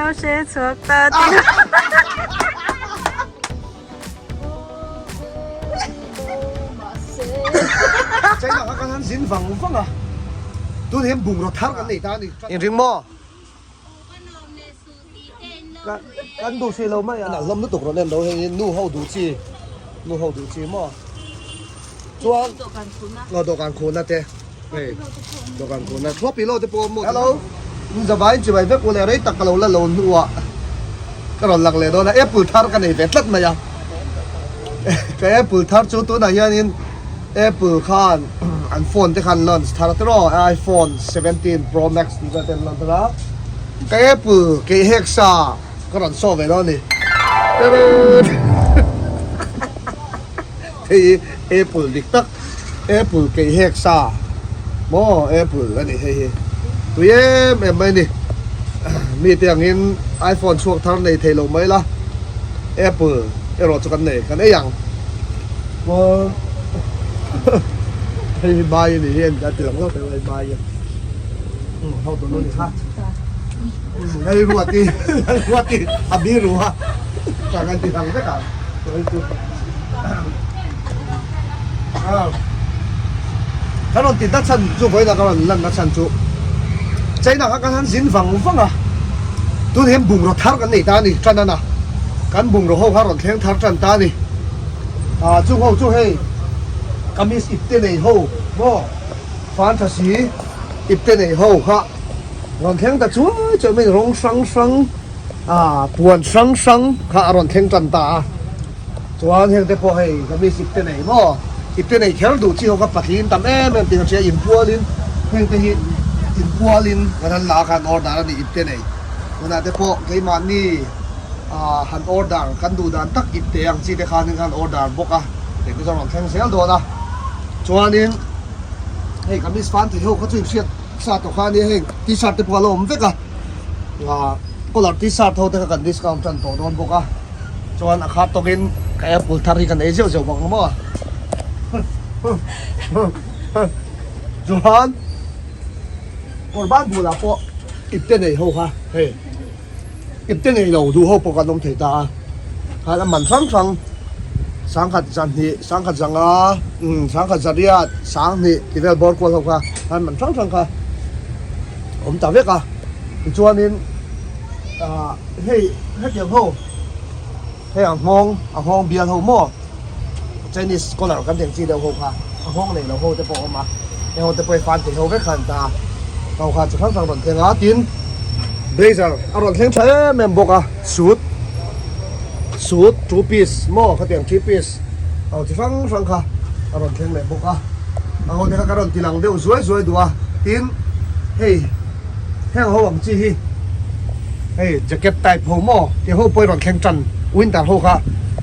lo hre chhuak ta tih. China kha kan han zin vang vang a, tun hian bungraw thar kan nei ta a ni. Inring maw? Kan duh hrih lo mai a. A hlawm lutuk rawn en lo hei hi nu ho duh chi, nu ho duh chi maw? Chuan aw dawhkan khuhna te hei dawhkan khuhna thluap ilo te pawh maw? Hello, zavai chibai vek u le rei tak ka lo la lo hnuah ka rawn lang leh dawn a, apple thar ka nei ve tlat mai a. Ka apple thar chu tunah hianin apple khan an phone te khan launch thar te rawh iphone 17 pro max tih vel te an launch thar a ka apple keih hek sa ka rawn saw ve dawn a ni hei hi apple dik tak apple keih hek sa maw apple a ni hei hi tui em em mai a ni mite angin iphone chhuak thar nei thei lo mai la apple erawh chu kan nei kan ei ang maw hei hi mai a ni hi a ti lang lo thei hei mai a ho tawh lo ni kha hei ruati ruati a biru a ka kan ti lang vek ang Ka rawn ti na chhan chu vawiinah ka rawn lan na chhan chu China kha kan han zin vang vang a, tun hian bungraw thar kan nei ta a ni tan a na, kan bungraw ho kha rawn thleng thar tan ta a ni. Ah chung ho chu hei kamis ipte nei ho maw fan tha si ipte nei ho kha rawn thleng ta chuai chuai mai rawng hrang hrang ah puan hrang hrang kha a rawn thleng tan ta a. Chuan heng te pawh hei kamis ipte nei maw? Ipte nei kher duh chi ho kha patling tam em em tih ka hria, inpualin heng te hi inpualin kan han la a khan order a ni ipte nei. Tunah te pawh keimahni ah han order kan duh dan tak ipte ang chi te khanin khan order bawk a, heng te chuan rawn thleng zel dawn a. Chuanin hei kamis fan thei ho kha chu inhriat sa tawh kha a nia heng t-shirt te pawh a la awm vek a, ah collar t-shirt ho te kha kan discount tan tawh dawn bawk a. Chuan a khat tawkin ka apple thar hi kan ei zeuh zeuh bawk ang maw? Chuan kawrban bulah pawh ipte nei ho kha hei ipte nei lo duh ho pawh kan awm thei ta a, khan a man hrang hrang sangkhat zahnih sangkhat zanga sangkhat zariat sanghnih tih vel bawr kual ho kha khan man hrang hrang kha awm ta vek a tichuanin ah. Hei hetiang ho hei a nghawng a nghawng bial ho maw Chinese scholar kan tih chi deuh ho kha a nghawng nei lo ho te pawh a awm a heng ho te pawh hi fan thei ho vek kha an ta a ho kha chi hrang hrang rawn thleng a tin blazer a rawn thleng tha em em bawk a suit suit two piece maw khatiang three piece ho chi hrang hrang kha a rawn thleng leh bawk a a ho te kha ka rawn ti lang deuh zuai zuai duh a tin hei. Heng ho ang chi hi hei jacket type ho maw tih ho pawh hi rawn thleng tan winter ho kha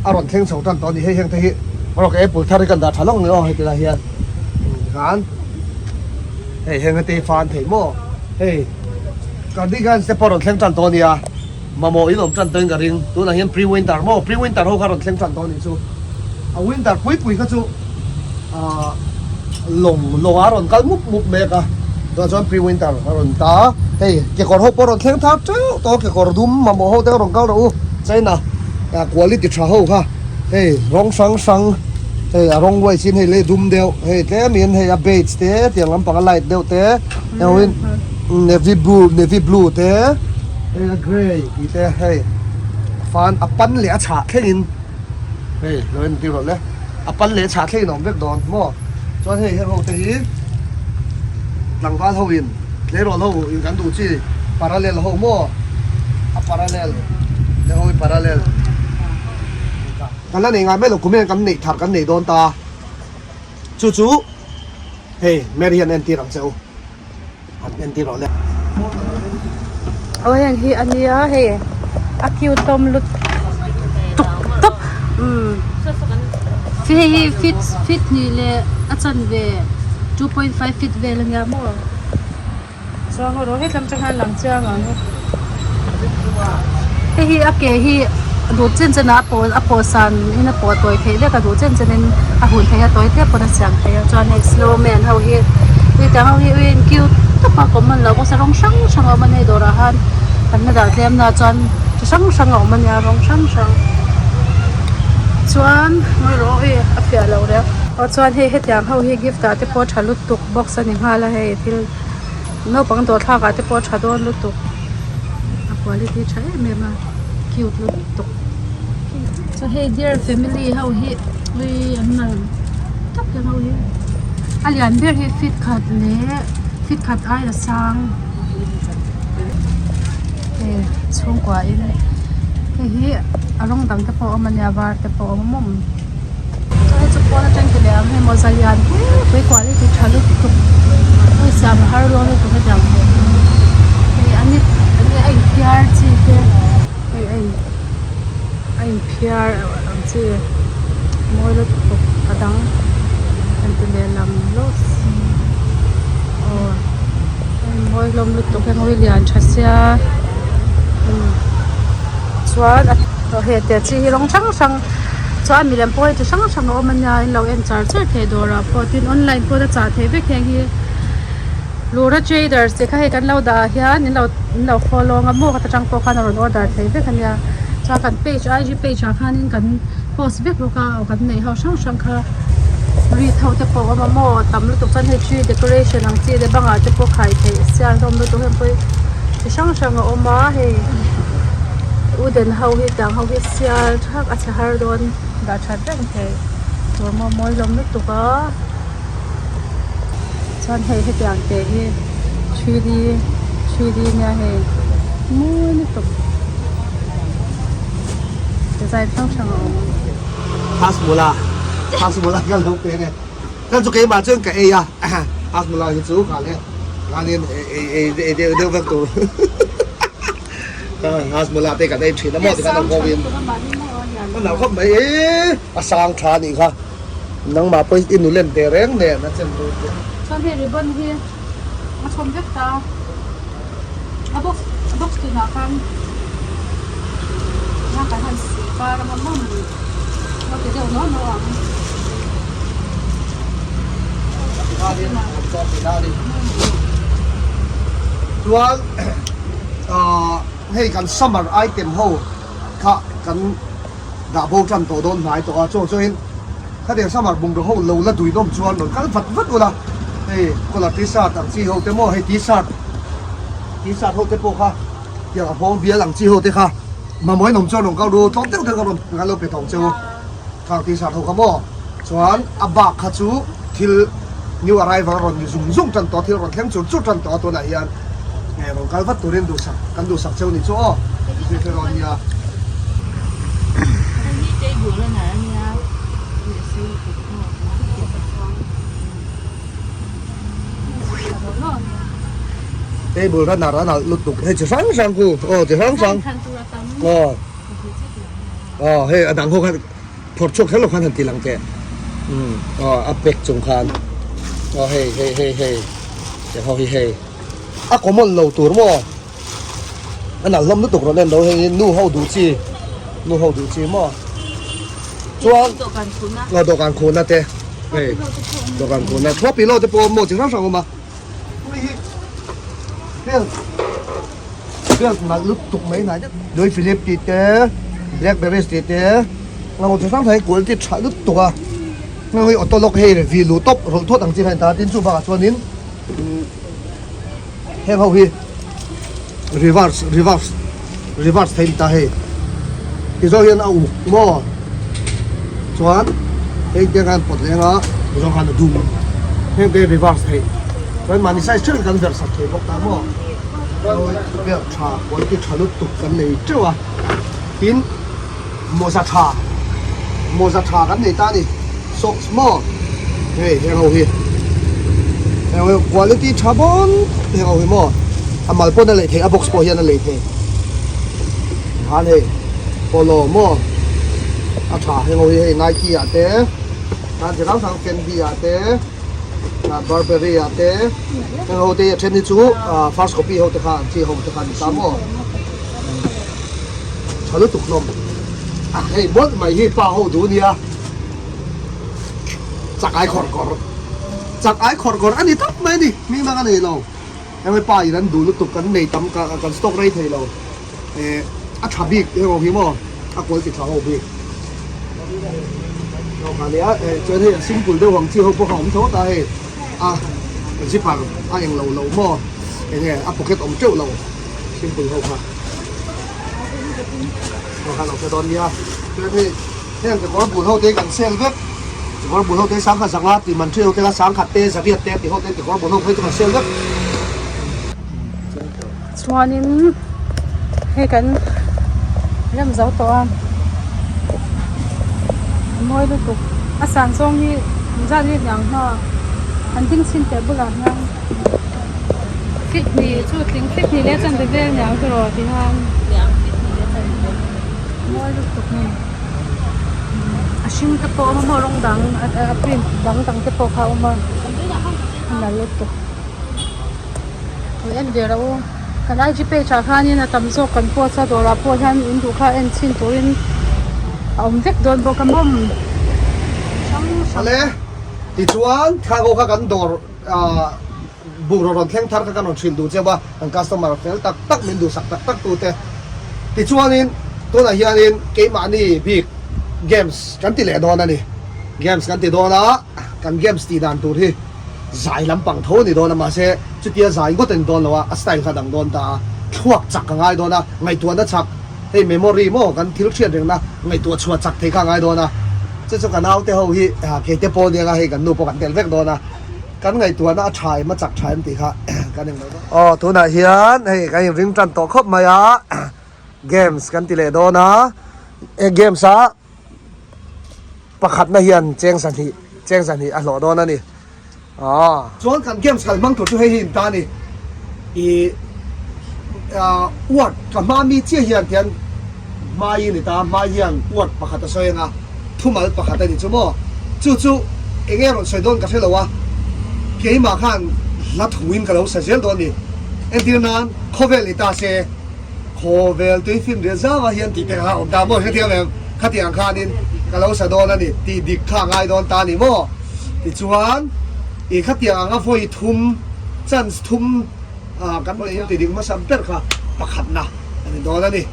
a rawn thleng chho tan tawh a ni hei heng te hi erawh ka apple thar hi kan dah tha lawk ni aw heti lai hian tikhan hei heng te hi fan thei maw hei cardigans te pawh rawn thleng tan tawh a nia mamawh in awm tan tawhin ka ring tunah hian pre winter maw pre winter ho kha rawn thleng tan tawh a nih chu a winter pui pui kha chu ah lawng lawng a rawn kal mup mup mek a tunah chuan pre winter a rawn ta a hei kekawr ho pawh a rawn thleng thar teuh tawh a kekawr dum mamawh ho te a rawn kal rawh u china ah quality tha ho kha hei rawng hrang hrang hei a rawng uai chin hei lei dum deuh hei tlemin hei a beige te tiang lampang a light deuh te heng navy blue navy blue te hei a grey tih te hei fan a pan leh a chhah thlengin hei lo en tir rawh le a pan leh a chhah thlengin a awm vek dawn maw chuan hei heng ho te hi tlangval ho in tleirawl ho in kan duh chi parallel ho maw a parallel te ho hi parallel kan la nei ngai mai lo kum hian kan neih thar kan nei dawn ta chu chu hei Mary hian entir ang che u. Han entir rawh le. Aw heng hi a nia hei a cute hlawm lut tuk tawp umm hei hi feet feet hnih leh a chanve 2.5 feet vel a nia maw chuang erawh hetlam atang hian lang chiang ang hei hi a ke hi duh chen chen ah a paw a pawh san in a pawh tawi theih vek a duh chen chen in a hun theih a tawi tep pawn a siam theih a chuan hei snowman ho hi hetiang ho hi ui an cute tawp a common lo bawk se rawng hrang hrang a awm a ni dawrah khan. Kan la dah tlem na chuan chi hrang hrang a awm a nia rawng hrang hrang chuan ngawi rawh aw a fiah loh reuh aw chuan hei hetiang ho hi gift ah te pawh a tha lutuk box a ni nghal a hei thil naupang dawhthlak ah te pawh a tha dawn lutuk a quality tha em em a cute lutuk chuan hei dear family ho hi ui an nalh tak ang ho hi a lian ber hi feet khat leh feet khat aia sang. Hei chhungkua in hei hi a rawng dang te pawh a awm ania var te pawh a awm awm chuan hei chu pawn atang ti leh ang hei mawza lian pui pui quality tha lutuk hei siam a har dawn lutuk hetiang hi hei a ni a inphiar chi te hei a in a inphiar ang chi mawi lutuk a dang han ti leh lam lawk aw hei mawi hlawm lutuk heng hi lian tha sia umm chuan aw hei te chi hi rawng hrang hrang chuan milem pawh hei chi hrang hrang a awm ania in lo en char char thei dawrah pawh tin online pawh a chah theih vek heng hi. Lura traders tih kha hei kan lo dah ah hian in lo in lo follow ang a maw khat atang pawh khan a rawn order thei vek ania chuan kan page IG page ah khanin kan post vek bawk a aw kan neih ho hrang hrang kha wreath ho te pawh a awm a maw tam lutuk chuan hei tree decoration ang chi te bangah te pawh khai theih sial hlawm lutuk heng pawh hi chi hrang hrang a awm a hei wooden ho hi tiang ho hi sial thak a chhe har dawn dah that reng thei tur maw mawi hlawm lutuk a. Chuan hei hetiang te hi 3D 3D nia hei mawi lutuk design hrang hrang a awm. Hasmula Hasmula ka lo peng e kan chu keimah chuan ka ei a Hasmula hi chu kha le khanin ei ei ei deuh deuh vek tur Hasmula te kan ei thin a maw tikhan an ngawin a nalh khawp mai e a sang tha a nih kha. Nangmah pawh i nu len teh reng nen a chen tur chu. Chuan hei ribbon hi a chhawm vek ta a box a box tunah khan na kan han sih par anga mam a ti deuh nuau nuau ang. Chuan hei kan summer item ho kha kan dah bo tan tawh dawn hnai tawh a, chuang chuangin khatiang summer bungraw ho lo la dui nawm chuan rawn kal vat vat ula, hei collar t-shirt ang chi ho te maw hei t-shirt t-shirt ho te pawh kha tiang a nghawng bial ang chi ho te kha mamawh in awm chuan rawn kal ru tlawm deuh deuh kha rawn kan lo pe tawh ang che u khang t-shirt ho kha maw chuan a bak kha chu thil new arrival rawn ni zung zung tan tawh thil rawn thleng chur chur tan tawh a tunah hian rawn kal vat turin duhsak kan duhsak cheu ni chu aw zirtir rawn nia. Table runner a nalh lutuk hei chi hrang hrang khu aw chi hrang hrang aw aw hei a dang ho khan Phawrh chhuak kher lo khan han ti lang teh. Umm aw a pack chung khan aw hei hei hei hei tiang ho hi hei a common lo tur maw a nalh hlawm lutuk rawn en lo hei hi nu ho duh chi nu ho duh chi maw chuan aw dawhkan khuhna te hei dawhkan khuhna thua pillow te pawh maw chi hrang hrang a awm a tui hi belt Belt nalh lutuk mai hnai deuh. Louis Philippe tih te, Blackberries tih te, ngo chi hrang hrang hi quality tha lutuk a. Heng hi auto lock hei vi luh tawp rawlh thawt ang chi kha a ni ta a, tin chu bakah chuanin heng ho hi reverse reverse reverse thei a ni ta hei. Tizawh hian a uk maw chuan hei te khan pawt leng a tizawh khan a dum heng te reverse theih chuan mahni size theuhin kan verh sak thei bawk ta maw. Belt tha quality tha lutuk kan nei teuh a tin mawza tha mawza tha kan nei ta a ni socks maw hei heng ho hi heng ho hi quality tha bawn heng ho hi maw a mal pawn a lei thei a box pawh hian a lei thei khan hei polo maw a tha heng ho hi hei Nike ah te khan chi hrang hrang Fendi ah te. Burberry ah te heng ho te hi a then hi chu first copy ho te kha an chi ho te kha an ni ta maw tha lutuk hlawm a hei mawlh mai hi pa ho duh nia chak ai khawr kawr chak ai khawr kawr a ni tawp mai a ni hming dang a nei lo. Heng pa in an duh lutuk kan nei tam kan stock rei thei lo eh a tha bik heng ho hi maw a quality tha ho bik kha nia eh chuan hei a simple deuh ang chi ho pawh kha awm tho ta hei a zipper a eng lo lo maw eng nge a pocket awm teuh lo simple ho kha ho kha lo hre dawn nia chuan hei heng kekawr bul ho te hi kan sale vek kekawr bul ho te hi sangkhat zanga tih man ṭhi ho te kha sangkhat te zariat te tih ho te kekawr bul ho phei chu kan sale vek. Chuanin hei kan rem zo tawh a a mawi lutuk a san zawng hi zat hi niang hma an ding chhin teh bulah hian fit hnih chu tling fit hnih leh chanve vel niang chu rawh ti hian mawi lutuk a ni a hring te pawh a awm a maw rawng dang a print dang dang te pawh kha a awm a a nalh lutuk. Ui en ve rawh u kan IG page ah khanin a tam zawk kan post a dawrah pawh hian in duh kha en chhin turin a awm vek dawn bawk a mawm hrang hrang. Awle tichuan thla ho kha kan dawr ah bungraw rawn thleng thar kha kan rawn hrilh duh cheu a kan customer fel tak tak min duhsak tak tak tu te tichuanin tunah hianin keimahni bik games kan ti leh dawn a ni games kan ti dawn a kan games tih dan tur hi. Zai lampang tho a ni dawn a, mahse chutia zai ngawt a ni dawn lo a, a style kha a dang dawn ta a, thluak chak a ngai dawn a, ngaihtuahna chak, hei memory maw kan thil hriat rengna ngaihtuah chhuah chak thei kha a ngai dawn a, chu chu ka naute ho hi keite pawh nia hei kan nu pawh kan tel vek dawn a, kan ngaihtuahna a tha em a chak tha em tih kha kan englo dawn. Aw tunah hian hei kan inring tan tawh khawp mai a, games kan ti leh dawn a, he games ah Pakhatna hian cheng zahnih cheng zahnih a hlawh dawn a ni. Aw. Chuan kan games kal hmang tur chu hei hi in ta a ni. I ah word ka hma mi chiah hian tian hmai i ni ta, hmai hian word pakhat a sawi ang a, thumal pakhat a ni chu maw. Chu chu eng nge rawn sawi dawn ka hre lo a, keimah khan hla thuin ka lo sa zel dawn a ni. Entir nan khawvel ni ta se. Khawvel tui fin riat zauah hian tih te kha awm ta maw hrethiam em? Khatiang khanin ka lo sa dawn a ni tih dik kha a ngai dawn ta a ni maw? Tichuan i khatiang anga vawi thum chance thum kan vawi thum tih dik hmasa ber kha pakhatna a ni dawn a ni.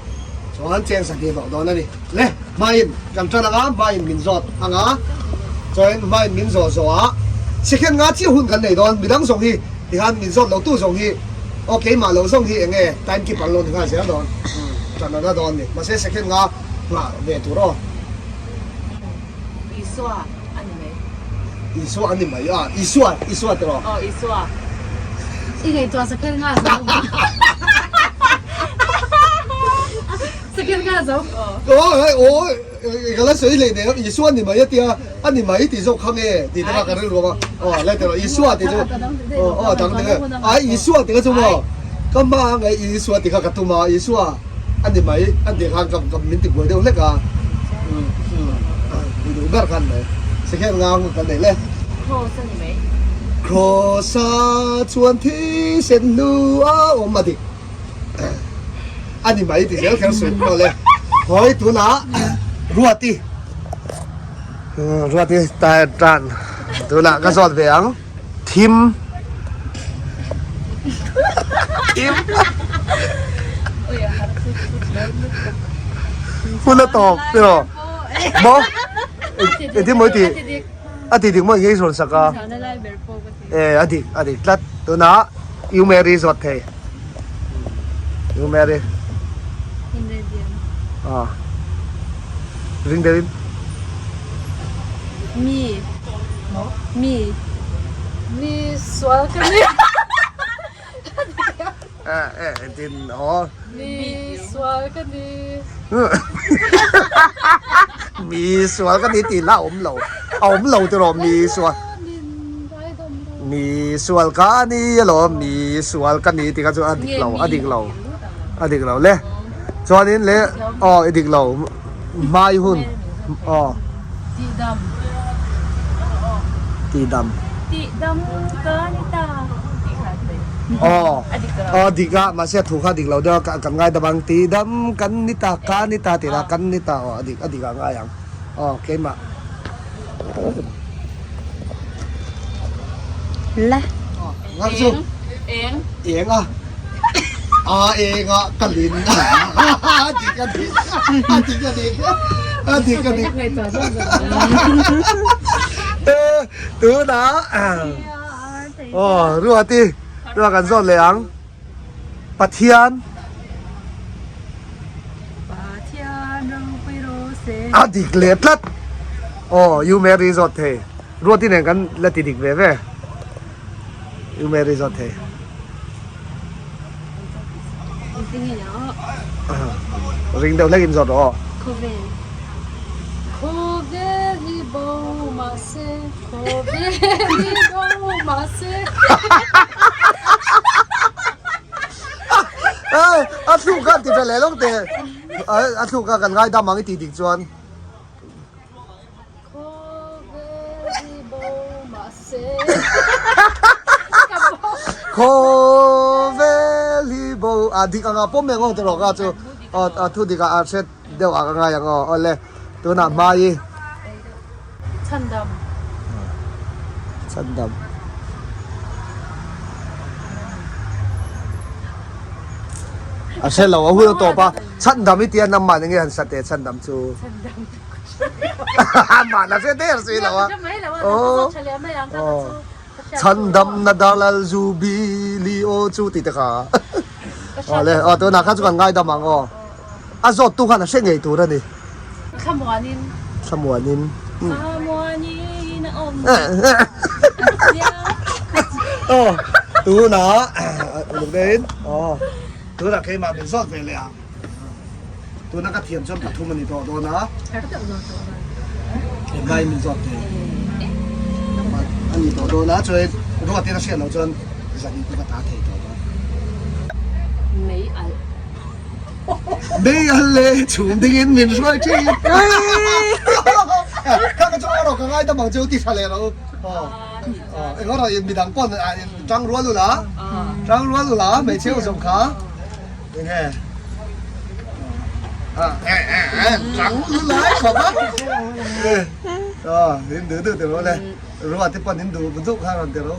Chuan cheng sahnih hlawh dawn a ni. Le hmain kan tan anga hmain min zawt anga chuan hmain min zawh zawhah second nga chiah hun kan nei dawn midang zawng hi Tihan min zawt lo tu zawng hi aw keimah lo zawng hi enge time keeper lo ni nghal zel dawn tan ana dawn ni mahse second nga nghah ve tur aw. Isua a ni mai. Isua a ni mai a Isua Isua tiraw. Aw Isua. I ngaihtuah second nga zo. Second nga zo. Aw aw Ka la sawi hlei nen Isua ni mai a tia, a ni mai tih zawk kha nge tih te kha ka rilru a, aw le tiraw Isua tih chu aw aw dang dang e, ai Isua tih kha chu maw ka hma a ngai Isua tih kha ka tum a, Isua a ni mai a tih khan ka ka min ti buai deuh hlek a, umm umm i duh ber khan mai second nga hun kan nei le. Cross a ni mai. Cross a chuan thisen hnu a awm a dik. A ni mai ti zel kher suih pawh le. Hawi tunah Ruati Ruati tan tunah ka zawt ve ang. Thim Thim Hun a tawp tiraw maw engtin maw i tih a ti dik maw engge i rawn sak a e a dik a dik tlat tunah U Mary zawt thei. U Mary. Ah. Ring deuhin. Mi. Mi. Mi sual ka ni. Eh eh tin aw. Mi sual ka ni. Mi sual ka ni tih lah a awm lo. A awm lo tiraw mi sual. Mi sual ka ni alawm mi sual ka ni tih kha chu a dik lo a dik lo a dik lo le chuanin le aw i dik lo hmai hun aw Tihdam tihdam Tihdam ka ni ta tih kha aw aw dik a mahse a thu kha a dik lo deuh a kan ngaidam ang tihdam kan ni ta ka ni ta tih la kan ni ta aw a dik a dik ah ngai ang aw keimah. La. Eng. Eng. Eng a a eng a ka lin a dik a dik a dik a dik a dik a dik tunah aw Ruati Ruah kan zawt leh ang Pathian Pathian ropui rawh se a dik leh tlat aw U Mary zawt thei Ruati nen kan la ti dik ve ve. U Mary zawt thei. Ring deuh hlek in zawt rawh aw. Khawvel. Khawvel hi bo mahse khawvel hi bo mahse. A thluk khan ti fel leh lawk teh. A thluk kha kan ngaidam ang i tih dik chuan. Khawvel hi bo a dik anga pawm eng aw te rawh ka chu aw a thu dik ah a hret deuh ah ka ngai ang aw awle tunah hmai i Chhandam Chhandam A hre lo a hun a tawp a Chhandam i tia namah enge han sa teh Chhandam chu Mah na hre der si lo a. Chhandam na dalal zu bi li aw chu ti te kha. Aw le aw tunah kha chu kan ngaidam ang aw. A zawt tu khan a hre ngei tur a ni. Thlamuanin. Thlamuanin. Thlamuanin a awm. Aw tunah uluk deuhin aw tunah keimah min zawt ve leh ang. Tuna ka thiam chuan pathum a ni tawh dawn a. Engai min zawt thei. A ni tawh dawn a, chuan ruatin a hriat loh chuan zan in chu ka ta thei tawh dawn. Mei alh. Mei alh le chhum dingin min hruai thin. Kha ka chu erawh ka ngaidam ang chu ti tha leh rawh u. Eng erawh in midang pawn tang rual ula, tang rual ula hmeichhe ho zawng kha. Enge a e e e chang lu lai khawp a a in du du ti ro le ruah te pawn in du duh kha rawn ti ro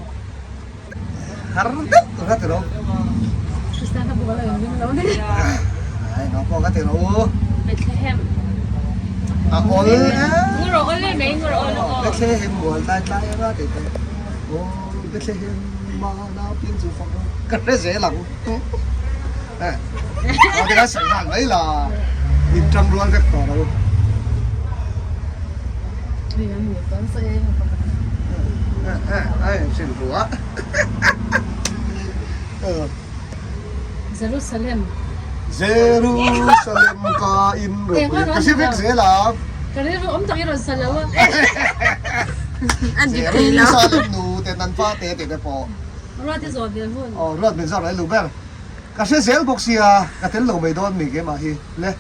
har deuh tur kha ti ro Kristana buk a lo in ring lo ni ai ngau pawh kha ti ro Bethlehem a ol e Ngur ol e mai ngur ol aw Bethlehem mual tlai tlai a ti te o Bethlehem ma nau piang chu fak ka hre zel ang Aw te khan sawi nghal mai la in tang rual vek tawh lo. Ai hrilh ru a. Jerusalem. Jerusalem ka in ropui ka hre vek zel a. Ka rilru awm tak i rawn sa lo a. Jerusalem nu te nan fa te te te pawh. Ruat i zawh ve hun. Aw ruat min zawh rai lo ber. Ka hre zel bawk sia, ka tel lo mai dawn mi keimah hi le.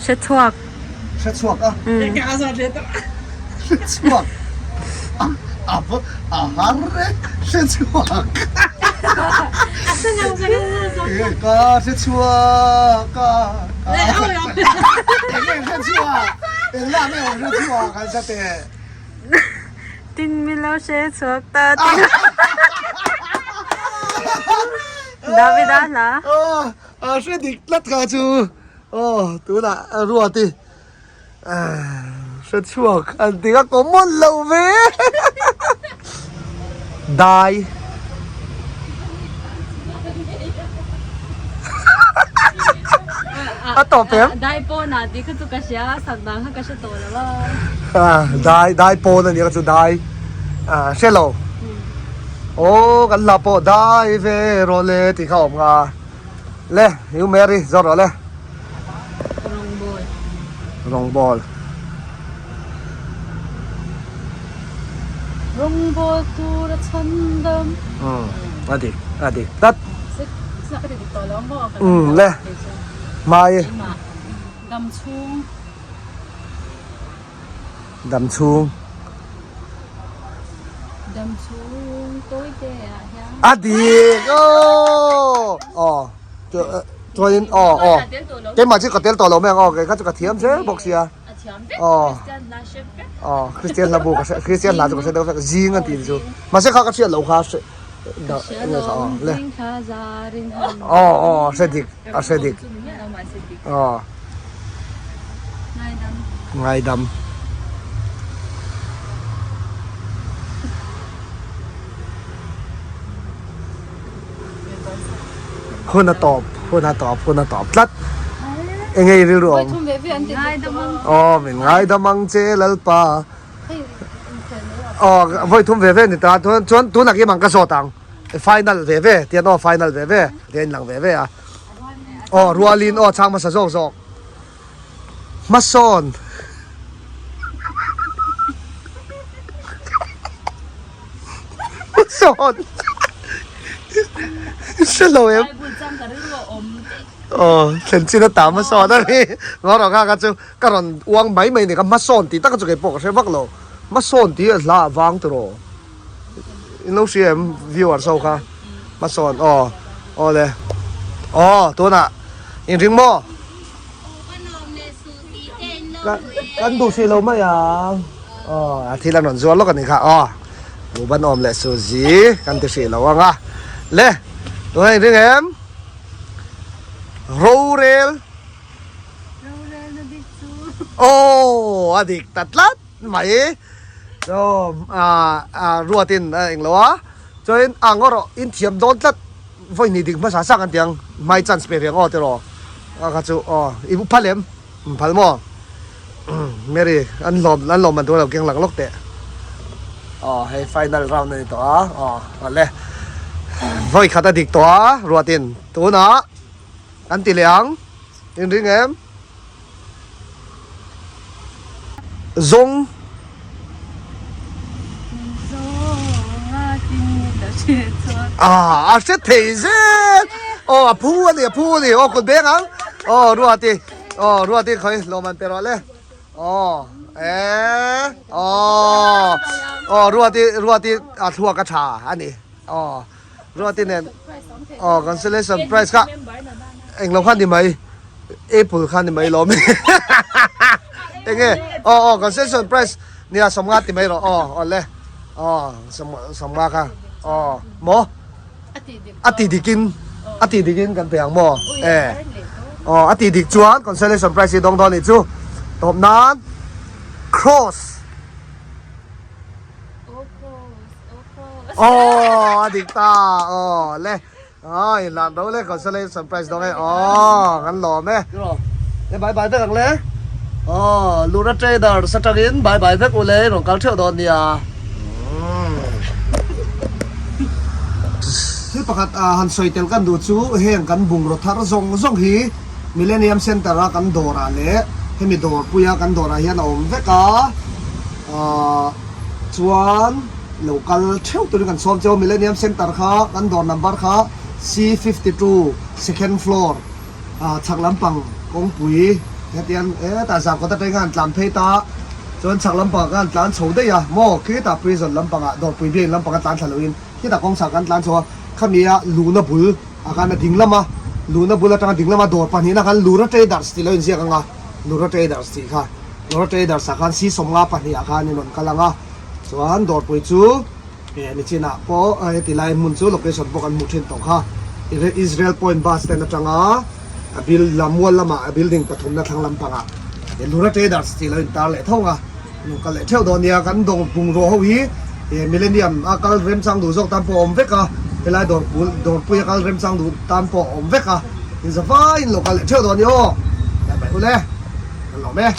Hre chhuak. Hre chhuak a. Ka zawh ve tawh. Hre chhuak. A a a har e hre chhuak. A hre lo ka lo zawh. Ka hre chhuak a. Enge hre chhuak. Englah nge hre chhuak an sa teh. Tin mi lo hre chhuak ta tin. Davida hla. A hre dik tlat kha chu. Aw tunah Ruati hre chhuak an ti kha common lo ve. Dai. A tawp em? Dai pawn ah tih kha chu ka hria a, sak dan kha ka hre tawh lo a. Dai dai pawn a nia kha chu dai hre lo. Aw kan hla pawh dai ve rawh le tih kha awm nga. Le U Mary zawt rawh le. Rawngbawl. Rawngbawl. Rawngbawl tur a chhan dam. Umm a dik a dik tlat. Umm le hmai. Dam chhung. Dam chhung. Dam chhung tawi te ah hian. A dik aww aw. Chuanin aw aw keimah chu ka tel tawh lo mai ang aw kei kha chu ka thiam zel bawk sia aw aw Kristian hla bu ka hre Kristian hla chu ka hre deuh vek zing an tih chu mahse kha ka hriat loh kha. Le. Aw aw a hre dik a hre dik. Aw. Ngaidam. Hun a tawp hun a tawp hun a tawp tlat. Enge i rilru awm? Aw min ngaidam ang che Lalpa. Aw vawi thum ve ve ni ta chuan chuan tunah kim ang ka zawt ang final ve ve tian aw final ve ve tian in lang ve ve a aw rualin aw chhang hmasa zawk zawk hmasawn hmasawn hre lo em aw thlen chin a tam hmasawn a ni ngaw rawh kha kha chu. Ka rawn uang mai mai ni ka hmasawn tih taka chu kei pawh ka hre vak lo. Hmasawn tih a hla a vang tiraw. In lo hria em viewers ho kha. Hmasawn aw aw le. Aw tunah in ring maw? Kan duh hrih lo mai ang. Aw a thil an rawn zuar lawk a ni kha aw. Buhban awm leh suzi kan ti hrih lo ang a. Le tunah in ring em? Rorel. Rorelna dik chu. Aw a dik ta tlat mai. Aw ah ruatin a englo a chuanin a ngaw rawh in thiam dawn tlat vawi hnih dik hmasa sak an ti ang hmai chance pe ve ang aw tiraw a kha chu aw i phal em phal maw Mary an hlawm an lawm man tur a lo keng lang lawk teh aw hei final round a ni tawh a aw awle vawi khat a dik tawh a ruatin tunah An ti leh ang. In ring em? Zawng. Ah, a hre thei zel. Aw, a phu a ni, a phu a ni. Aw, kut beng ang. Aw, Ruati. Aw, Ruati khawi lawm an pe rawh le. Aw, e. Aw. Aw, Ruati, Ruati a thluak a tha a ni. Aw. Ruati nen aw consolation prize kha englo kha ni mai apple kha ni mai lawm enge aw aw consolation prize nia sawmnga ti mai rawh aw aw le aw sawmnga kha aw maw a ti dikin a ti dikin kan pe ang maw e aw a ti dik chuan consolation prize hi dawng dawn ni chu tawp nan cross Aw a dik ta aw le aw in lan ro le consolation prize dawng e aw kan lawm e le bye bye vek ang le aw Lura Traders atangin bye bye vek u le rawn kal theuh dawn nia thil pakhat han sawi tel kan duh chu heng kan bungraw thar zawng zawng hi Millennium Center a kan dawrah leh hemi dawrpuia kan dawrah hian a awm vek a ahh chuan lo kal theuh turin kan sawm cheu a Millennium Center kha kan dawr number kha C 52 second floor ah chhak lampang kawngpui hetiang hetah zarkawt atangin an tlan phei ta chuan chhak lampang ah khan an tlan chho daih a maw khitah prison lampang ah dawrpui biakin lampang a tlan thla loin khitah kawngchhak kan tlan chho a khami a luhna bul ah khan a ding lam a luhna bul atanga ding lama dawr pahnihna khan Lura Traders tih lo inziak ang a Lura Traders tih kha. Lora Traders ah khan si sawmnga pahnih ah khan in rawn kal ang a, chuan dawrpui chu eh nichinah pawh heti lai hmun chu location pawh kan hmuh thin tawh kha Israel Point bus stand atanga a bil lam mual lamah a building pathumna thlang lampangah eh Lura Traders tih lo intar leh tho ang a, in rawn kal leh theuh dawn nia kan dawr bungraw ho hi eh Millennium a kal remchang duh zawk tan pawh a awm vek a, helai dawrpui dawrpui a kal remchang duh tan pawh a awm vek a, in zavaiin lo kal leh theuh dawn nia aw, bye bye ule. Kan lawm e.